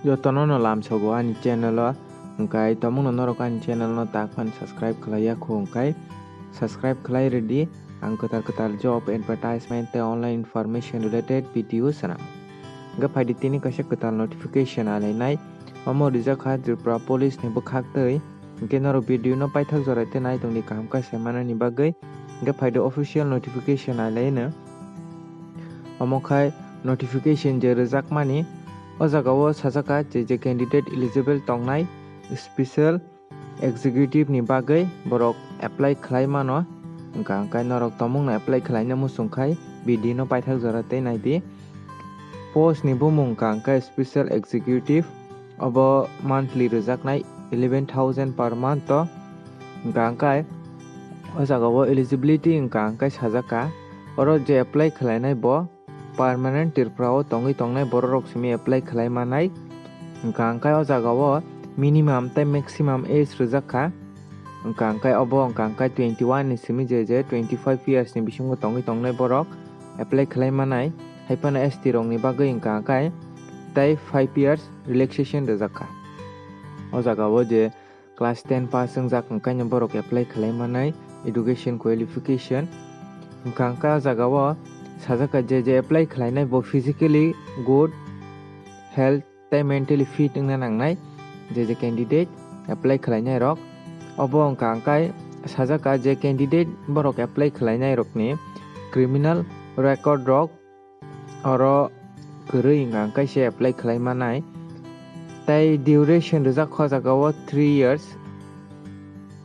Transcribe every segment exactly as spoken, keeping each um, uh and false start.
Jotono no lamsogo ani channel o, hwnkhe tomungno norok ani channel no tak phano subscribe khlaiya kho hwnkhe subscribe khlai rwdi. Ang kwtal kwtal job advertisement tei online information related video swnam. Hwnkhe phaidi tini kaisa kwtal notification alainai, omo rijak kha Tripura Police ni bwkhak twi. Hwnkhe norok video no paithak jora tei naitongdi kaham khe sai manani bagwi. Hwnkhe phaidi official notification alaino. Omo khai notification je rwjakmani, o jagao sajak kha je je candidate eligible tongnai special executive ni bagwi borok apply khlai mano. Hwnkha hwnkhe norok tomungno apply khlaina muchung khai video no paithak jora tei naidi. Post ni bumung hwnkha hwnkhe special executive, obo monthly rwjaknai eleven thousand per month o. Hwnkha hwnkhe o jagao eligibility hwnkha hwnkhe sajak kha, oro je apply khlainai bo permanent Tripura o tongwi tongnai borok rok simi apply khlai manai. Hwnkha hwnkhe o jagao minimum tei maximum age rwjak kha. Hwnkha hwnkhe obo hwnkha hwnkhe twenty one ni simi je je twenty five years ni bisingo tongwi tongnai borok apply khlai manai. Haiphano S T rokni bagwi hwnkha hwnkhe tei five years relaxation rwjak kha. O jagao je class ten pass wngjak hwnkhe no borok apply khlai manai education qualification. Hwnkha hwnkhe o jagao sajak kha je je apply khlainai bo physically good, health tei mentally fit wngna nangnai je je candidate apply khlainai rok. Obo hwnkha hwnkhe sajak kha je candidate borok apply khlainai rokni criminal record rok oro kwrwi hwnkha hwnkhe se apply khlai manai. Tei duration rwjak kha o jagao three years.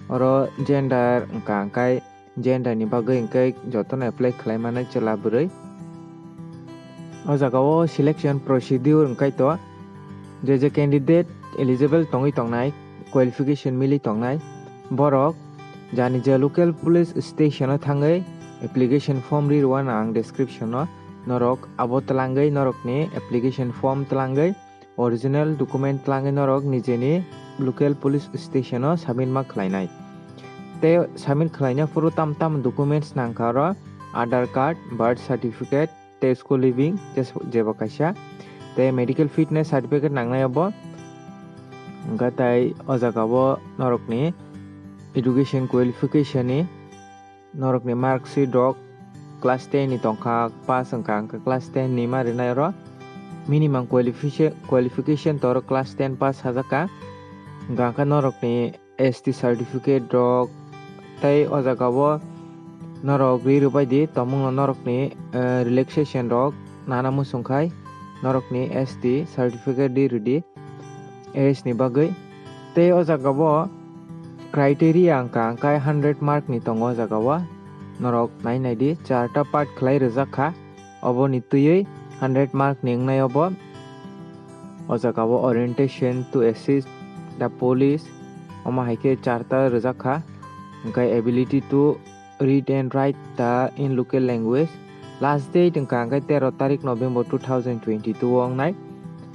Oro gender hwnkha hwnkhe gender ni bagwi hwnkhe jotono apply khlai manai chwla bwrwi. O jagao selection procedure hwnkhe to je je candidate eligible tongwi tongnai, qualification mili tongnai borok jani je local police station o thangwi application form ri rwano ang description o, norok abo twlangwi norokni application form twlangwi original document twlangwi norok nijeni local police station o submit ma khlainai. Tei submit khlaina phuru tam tam documents nangkha oro, Aadhaar card, birth certificate, tei school leaving, je, jeba kaisa, tei medical fitness certificate nangnai abo. Hwnkha tai o jagao norokni education qualification ni, norokni mark sheet rok class ten ni tongkha, pass wngkha, hwnkha class ten ni ma rwnai oro. Minimum qualification, qualification to oro class ten pass sajak kha. Hwnkha hwnkhe norokni S T certificate rok tei o jagao norok ri rwbai di, tomungno norokni, eh, relaxation rok nana muchung khai norokni S T certificate ri rwdi age ni bagwi. Tei o jagao criteria wngkha hwnkhe hundred mark ni tongo o jagao, norok nai nai di, charta part khlai rwjak kha. Oboni twiwi hundred mark ni wngnai obo. O jagao orientation to assist the police, omo hai khe charta rwjak kha. Hwnkhe ability to read and write the in local language. Last date wngkha hwnkhe tero tarik November two thousand twenty-two o wngnai.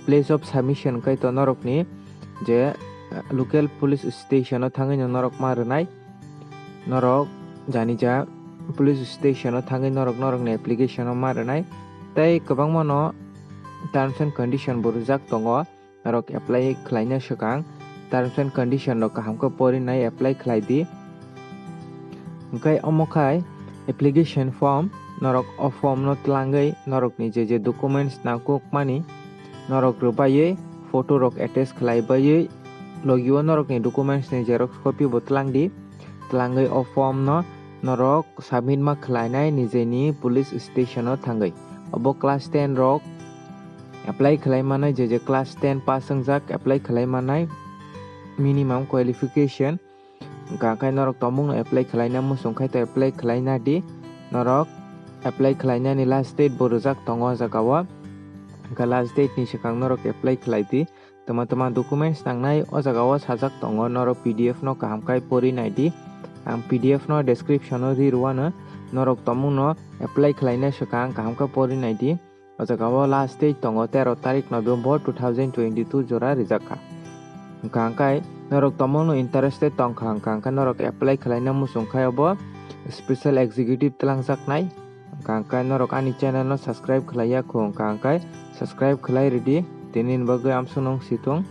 Place of submission wngkhe to norokni je, eh, local police station o thangwi no norok ma rwnai. Norok jani ja police station o thangwi norok norokni application o ma rwnai. Tei kwbangma no terms and condition bo rwjak tongo. Norok apply khlaina swkang terms and condition rok kaham khe pori nai apply khlai di. Hwnkhe omo khai application form, norok o form no twlangwi norokni je je documents nangkukmani norok rwbaiwi photo rok attach khlai baiwi logio norokni documents ni xerox copy bo twlang di. Twlangwi o form no norok submit ma khlainai nijeni police station o thangwi. Obo class ten rok apply khlai manai, je je class ten pass wngjak apply khlai manai minimum qualification. Hwnkha khe norok tomungno apply khlaina muchung khai to apply khlaina di. Norok apply khlainani last date bo rwjak tongo o jagao. Hwnkha last date ni swkang norok apply khlai di. Twma twma documents nangnai o jagao sajak tongo, norok P D F no kaham khai pori nai di. Ang P D F no description o ri rwano, norok tomungno apply khlaina swkang kaham khe pori nai di. O jagao last date tongo tero tarik November two thousand twenty-two jora rijak kha. Hwnkha hwnkhe norok tomungno interested tongkha hwnkha hwnkhe norok apply khlaina muchung khai obo special executive twlangjaknai. Hwnkha hwnkhe norok ani channel no subscribe khlaiya kho hwnkha hwnkhe subscribe khlai rwdi. Tini ni bagwi amsuk nung si thung.